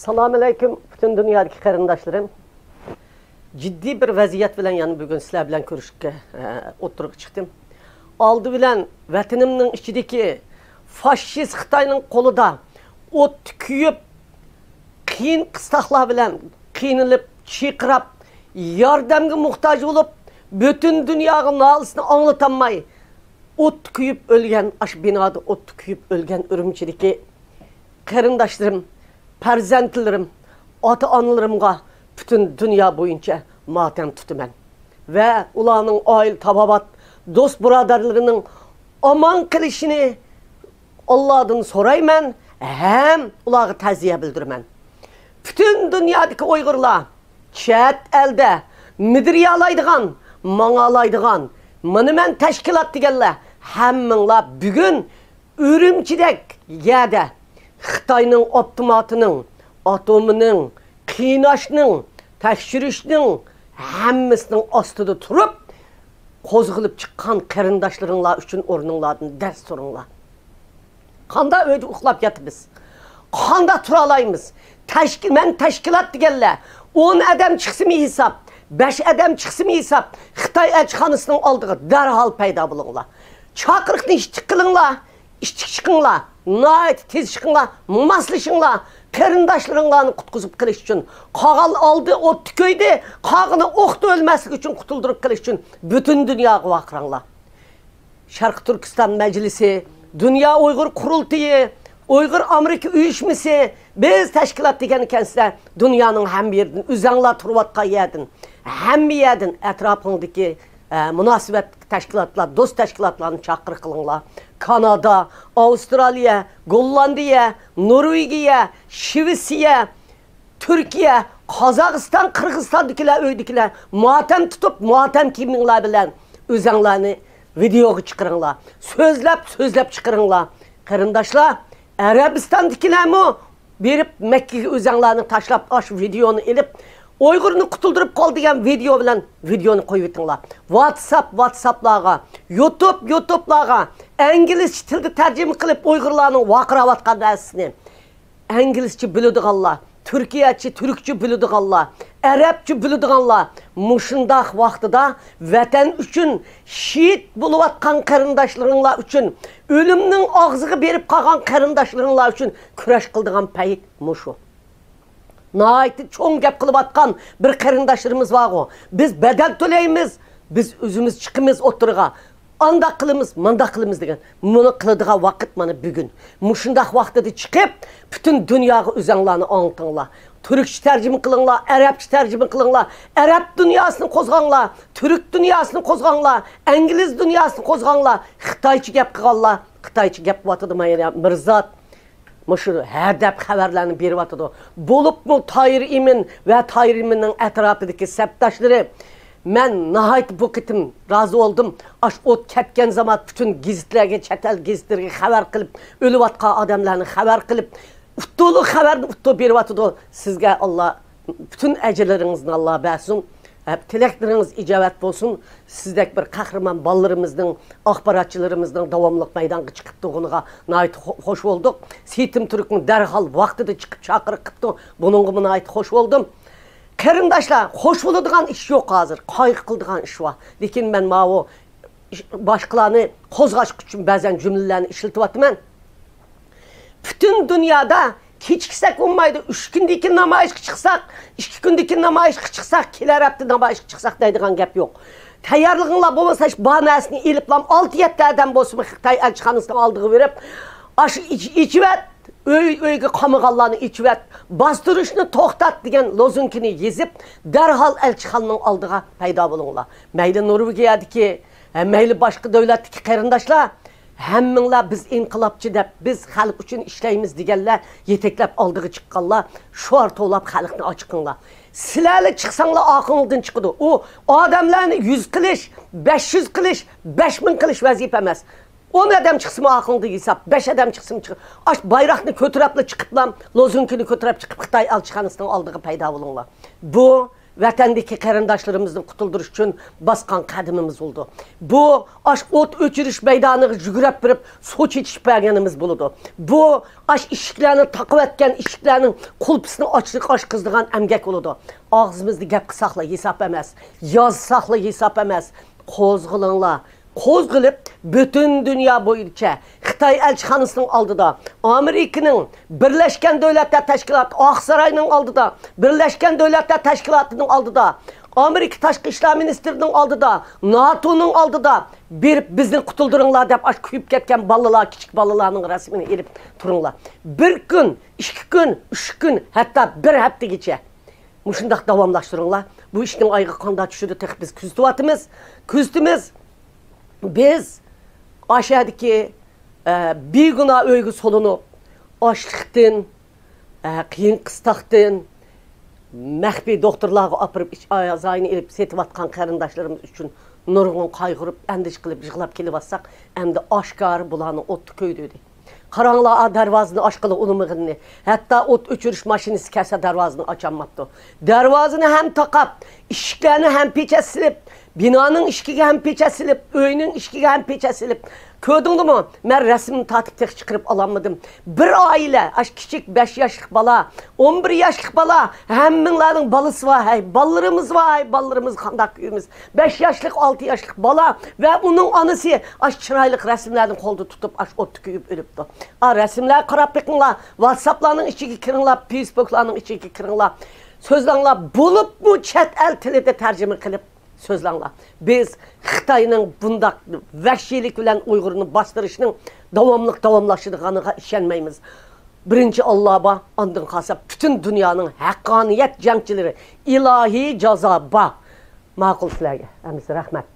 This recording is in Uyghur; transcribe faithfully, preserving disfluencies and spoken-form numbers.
سالام ئەلەيكۇم، پۈتۈن دۇنيادىكى قېرىنداشلىرىم. جىددىي بىر ۋەزىيەت بىلەن يەنە بۈگۈن سىلەر بىلەن كۆرۈشۈشكە، ئە، ئوتتۇرىغا چىقتىم. ئالدى بىلەن ۋەتىنىمنىڭ ئىچىدىكى فاشىست خىتاينىڭ قولىدا ئوتتا كۆيۈپ، قىيىن قىستاقلار بىلەن قىينىلىپ، چىرقىراپ، ياردەمگە موھتاج بولۇپ، پۈتۈن دۇنياغا نالىسىنى ئاڭلىتالماي، ئوتتا كۆيۈپ ئۆلگەن، ئاشۇ بىنادا ئوتتا كۆيۈپ ئۆلگەن ئۈرۈمچىدىكى قېرىنداشلىرىم، پەرزەنتلىرىم، ئاتا-ئانىلىرىمغا پۈتۈن دۇنيا بويىچە ماتەم تۇتىمەن ۋە ئۇلارنىڭ ئائىلە تاۋابىئات، دوست-بۇرادەرلىرىنىڭ ئامان قېلىشىنى ئاللادىن سورايمەن ھەم ئۇلارغا تەزىيە بىلدۈرىمەن. پۈتۈن دۇنيادىكى ئۇيغۇرلار، چەت ئەلدە مىدىرىيالايدىغان، ماڭالايدىغان، مانا مەن تەشكىلات دېگەنلەر، ھەممىڭلار بۈگۈن ئۈرۈمچىدەك يەردە خىتاينىڭ ئاپتوماتىنىڭ، ئاتومىنىڭ، قىيناشنىڭ، تەكشۈرۈشنىڭ ھەممىسىنىڭ ئاستىدا تۇرۇپ، قوزغىلىپ چىققان قېرىنداشلىرىڭلار ئۈچۈن ئورنۇڭلاردىن دەس تۇرۇڭلار. قانداق ئۆيدە ئۇخلاپ ياتىمىز؟ قانداق تۇرالايمىز؟ تەشكىل، مەن تەشكىلات دېگەنلەر، ئون ئادەم چىقسىمۇ ھېساب، بەش ئادەم چىقسىمۇ ھېساب، خىتاي ئەلچىخانىسىنىڭ ئالدىغا دەرھال پەيدا بولۇڭلار. چاقىرىقنى ئىشتىك قىلىڭلار، ئىشتىك چىقىڭلار، ناھايىتى تېز چىقىڭلار، ماسلىشىڭلار، قېرىنداشلىرىڭلارنى قۇتقۇزۇپ قېلىش ئۈچۈن، قالغان ئالدى ئوتتا كۆيدى، قالغىنى ئوقتا ئۆلمەسلىك ئۈچۈن، قۇتۇلدۇرۇپ قېلىش ئۈچۈن پۈتۈن دۇنياغا ۋارقىراڭلار. شەرقىي تۈركىستان مەجلىسى، دۇنيا ئۇيغۇر قۇرۇلتىيى، ئۇيغۇر ئامېرىكا ئۇيۇشمىسى، بىز تەشكىلات دېگەن ئىكەنسىلەر، دۇنيانىڭ ھەممە يېرىدىن، ئۆزەڭلار تۇرۇۋاتقان يەردىن، ھەممە يەردىن، ئەتراپىڭدىكى، ئە، مۇناسىۋەتلىك تەشكىلاتلار، دوست تەشكىلاتلارنى چاقىرىق قىلىڭلار. كانادا، ئاۋسترالىيە، گوللاندىيە، نورۋېگىيە، شىۋېتسىيە، تۈركىيە، قازاقىستان، قىرغىزىستاندىكىلەر، ئۆيدىكىلەر ماتەم تۇتۇپ، ماتەم كىيىمىڭلار بىلەن ئۆزەڭلارنى ۋىدېئوغا چىقىرىڭلار. سۆزلەپ، سۆزلەپ چىقىرىڭلار. قېرىنداشلار، ئەرەبىستاندىكىلەرمۇ بېرىپ مەككىگە ئۆزەڭلارنى تاشلاپ، ئاشۇ ۋىدېئونى ئېلىپ، ئۇيغۇرنى قۇتۇلدۇرۇپ قال دېگەن ۋىدېئو بىلەن ۋىدېئونى قويۇۋېتىڭلار. ۋاتساپ، ۋاتساپلارغا، يۇتۇب، يۇتۇبلارغا ئىنگلىزچە تىلدا تەرجىمە قىلىپ ئۇيغۇرلارنىڭ ۋارقىراۋاتقان نەرسىسىنى ئىنگلىزچە بىلىدىغانلار، تۈركىيەچە، تۈركچە بىلىدىغانلار، ئەرەبچە بىلىدىغانلار مۇشۇنداق ۋاقتىدا ۋەتەن ئۈچۈن شېھىت بولۇۋاتقان قېرىنداشلىرىڭلار ئۈچۈن، ئۆلۈمنىڭ ئاغزىغا بېرىپ قالغان قېرىنداشلىرىڭلار ئۈچۈن كۈرەش قىلىدىغان پەيت مۇشۇ. ناھايىتى چوڭ گەپ قىلىۋاتقان بىر قېرىنداشلىرىمىز بارغۇ، بىز بەدەل تۆلەيمىز، بىز ئۆزىمىز چىقىمىز ئوتتۇرىغا، ئانداق قىلىمىز، مانداق قىلىمىز دېگەن. مۇنى قىلىدىغان ۋاقىت مانا بۈگۈن. مۇشۇنداق ۋاقتىدا چىقىپ، پۈتۈن دۇنياغا ئۆزەڭلارنى ئاڭلىتىڭلار. تۈركچە تەرجىمە قىلىڭلار، ئەرەبچە تەرجىمە قىلىڭلار. ئەرەب دۇنياسىنى قوزغاڭلار، تۈرك دۇنياسىنى قوزغاڭلار، ئىنگلىز دۇنياسىنى قوزغاڭلار. خىتايچە گەپ قىلغانلار، خىتايچە گەپ قىلىۋاتىدۇ مانا مىرزات. مۇشۇ ھەدەپ خەۋەرلەرنى بېرىۋاتىدۇ. بولۇپمۇ تايىر ئىمىن ۋە تايىر ئىمىننىڭ ئەتراپىدىكى سەپداشلىرى، مەن ناھايىتى بۇ قېتىم رازى بولدۇم. ئاش ئوت كەتكەن زامان پۈتۈن گېزىتلەرگە، چەت ئەل گېزىتلىرىگە خەۋەر قىلىپ، ئۆلۈۋاتقان ئادەملەرنى خەۋەر قىلىپ، ئۇتۇقلۇق خەۋەرنى ئۇتۇق بېرىۋاتىدۇ. سىزگە ئاللا پۈتۈن ئەجىرلىرىڭىزنى ئاللا بەرسۇن. ھە، تىلەكلىرىڭىز ئىجابەت بولسۇن. سىزدەك بىر قەھرىمان بالىلىرىمىزنىڭ، ئاخباراتچىلىرىمىزنىڭ داۋاملىق مەيدانغا چىقىپ تۇرغىنىغا ناھايىتى خو-، خوش بولدۇق. سېيىتىم تۈركنىڭ دەرھال ۋاقتىدا چىقىپ چاقىرىق قىپتۇ. بۇنىڭغىمۇ ناھايىتى خوش بولدۇم. قېرىنداشلار، خوش بولىدىغان ئىش يوق ھازىر. قايغۇ قىلىدىغان ئىش بار. لېكىن مەن ماۋۇ باشقىلارنى قوزغاش ئۈچۈن بەزەن جۈملىلەرنى ئىشلىتىۋاتىمەن. پۈتۈن دۇنيادا كېچىكسەك بولمايدۇ، ئۈچ كۈندىن كېيىن نامايىشقا چىقساق، ئىككى كۈندىن كېيىن نامايىشقا چىقساق، كېلەر ھەپتە نامايىشقا چىقساق دەيدىغان گەپ يوق. تەييارلىقىڭلار بولمىسا، بار نەرسىنى ئېلىپلا، ئالتە يەتتە ئادەم بولسىمۇ خىتاي ئەلچىخانىسىنىڭ ئالدىغا بېرىپ، ئاشۇ ئېچ-، ئېچىۋەت، ئۆي، ئۆيگە قامىغانلارنى ئېچىۋەت، باستۇرۇشنى توختات دېگەن لوزۇنكىنى يېزىپ، دەرھال ئەلچىخانىنىڭ ئالدىغا پەيدا بولۇڭلار. مەيلى نورۋېگىيەدىكى، ھە، مەيلى باشقا دۆلەتتىكى قېرىنداشلار، ھەممىڭلار بىز ئىنقىلابچى دەپ، بىز خەلق ئۈچۈن ئىشلەيمىز دېگەنلەر، يېتەكلەپ ئالدىغا چىققانلار، شوئار توۋلاپ خەلقنى ئاچىقىڭلار. سىلەرلا چىقساڭلار ئارقىڭلاردىن چىقىدۇ. ئۇ ئادەملەرنى يۈز قىلىش، بەش يۈز قىلىش، بەش مىڭ قىلىش ۋەزىپە ئەمەس. ئون ئادەم چىقسىمۇ ئارقىڭدا ھېساب، بەش ئادەم چىقسىمۇ چىق-، ئاش بايراقنى كۆتۈرەپلا چىقىپلا، لوزۇنكىنى كۆتۈرەپ چىقىپ، خىتاي ئەلچىخانىسىنىڭ ئالدىغا پەيدا بولۇڭلار. بۇ ۋەتەندىكى قېرىنداشلىرىمىزنى قۇتۇلدۇرۇش ئۈچۈن باسقان قەدىمىمىز بولىدۇ. بۇ ئاش ئوت ئۆچۈرۈش مەيدانىغا يۈگرەپ بېرىپ سۇ چېچىشىپ بەرگىنىمىز بولىدۇ. بۇ ئاش ئىشىكلەرنى تاقىۋەتكەن ئىشىكلەرنىڭ قۇلپىسىنى ئاچ-، ئاچقۇزىدىغان ئەمگەك بولىدۇ. ئاغزىمىزنى گەپ قىلساقلا ھېساب ئەمەس، يازساقلا ھېساب ئەمەس. قوزغىلىڭلار، قوزغىلىپ، پۈتۈن دۇنيا بويىچە خىتاي ئەلچىخانىسىنىڭ ئالدىدا، ئامېرىكىنىڭ، بىرلەشكەن دۆلەتلەر تەشكىلاتى ئاقساراينىڭ ئالدىدا، بىرلەشكەن دۆلەتلەر تەشكىلاتىنىڭ ئالدىدا، ئامېرىكا تاشقى ئىشلار مىنىستىرىنىڭ ئالدىدا، ناتونىڭ ئالدىدا بېرىپ، بىزنى قۇتۇلدۇرۇڭلار دەپ، ئاشۇ كۆيۈپ كەتكەن بالىلار، كىچىك بالىلارنىڭ رەسىمىنى ئېلىپ تۇرۇڭلار. بىر كۈن، ئىككى كۈن، ئۈچ كۈن، ھەتتا بىر ھەپتىگىچە مۇشۇنداق داۋاملاشتۇرۇڭلار. بۇ ئىشنىڭ ئايىغى قانداق چۈشىدۇ، تېخى بىز كۆزىتىۋاتىمىز. كۆزىتىمىز. بىز ئاشەدىكى، ئە، بىگۇناھ ئۆيگە سولىنىپ، ئاچلىقتىن، ئە، قىيىن قىستاقتىن، مەخپىي دوختۇرلارغا ئاپىرىپ، ئىچ ئەزايىنى ئېلىپ سېتىۋاتقان قېرىنداشلىرىمىز ئۈچۈن نۇرغۇن قايغۇرۇپ، ئەندىشە قىلىپ يىغلاپ كېلىۋاتساق، ئەمدى ئاشكارا بۇلارنى ئوتتا كۆيدۈردى. قاراڭلار، ئا، دەرۋازىنى ئاچقىلى ئۇنىمىغىنىنى، ھەتتا ئوت ئۆچۈرۈش ماشىنىسى كەلسە دەرۋازىنى ئاچالماپتۇ. دەرۋازىنى ھەم تاقاپ، ئىشىكلەرنى ھەم پېچەت سېلىپ، بىنانىڭ ئىشىكىگە ھەم پېچەت سېلىپ، ئۆينىڭ ئىشىكىگە ھەم پېچەت سېلىپ، كۆردۈڭلىمۇ؟ مەن رەسىمنى تارتىپ تېخى چىقىرىپ ئالالمىدىم. بىر ئائىلە، ئاشۇ كىچىك بەش ياشلىق بالا، ئون بىر ياشلىق بالا، ھەممىڭلارنىڭ بالىسى بار، ھەي، بالىلىرىمىز بار، ھەي، بالىلىرىمىزنى قانداق كۆيىمىز؟ بەش ياشلىق، ئالتە ياشلىق بالا ۋە ئۇنىڭ ئانىسى ئاشۇ چىرايلىق رەسىملەرنى قولدا تۇتۇپ، ئاشۇ ئوتتا كۆيۈپ ئۆلۈپتۇ. ئا، رەسىملەرگە قاراپ بېقىڭلار، ۋاتساپلارنىڭ ئىچىگە كىرىڭلار، فېيسبۇكلارنىڭ ئىچىگە كىرىڭلار. سۆزلەڭلار، بولۇپمۇ چەت ئەل تىلىدا تەرجىمە قىلىپ سۆزلەڭلار. بىز خىتاينىڭ بۇنداق ۋەھشىيلىك بىلەن ئۇيغۇرنى باستۇرۇشنىڭ داۋاملىق داۋاملىشىدىغانلىقىغا ئىشەنمەيمىز. بىرىنچى ئاللا بار، ئاندىن قالسا پۈتۈن دۇنيانىڭ ھەققانىيەت جەڭچىلىرى، ئىلاھىي جازا بار. ماقۇل سىلەرگە ھەممىسى، رەھمەت.